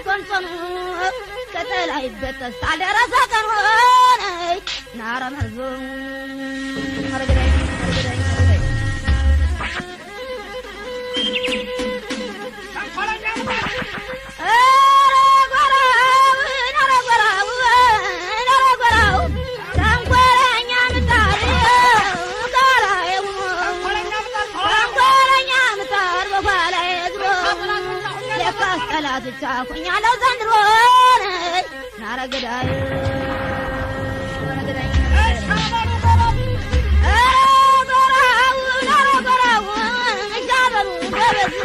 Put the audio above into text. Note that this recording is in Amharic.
ጦንጦኑ ቅጠል አይበጠስ አልደረሰ ቀኑ ናረ መርዞ አረገዳይ አረገዳይ አረገዳይ። ተንኮለኛ ምጣድ። ኧረ ጎራው ኧረ ጎራው ኧረ ጎራው ተንኮለኛ ምጣድ ከኋላዬ ሆኖ ተንኮለኛ ምጣድ ከኋላ ተንኮለኛ ምጣድ በኋላዬ ዞሮ ለካስ ጠላት ብቻ ሆኛለሁ ዘንድሮ። ናረ ገዳይ ኧረ ገዳይ። ሻበሉ ጎበዝ። ኧረ ጎራው ኧረ ጎራው ሻበሉ ጎበዝ።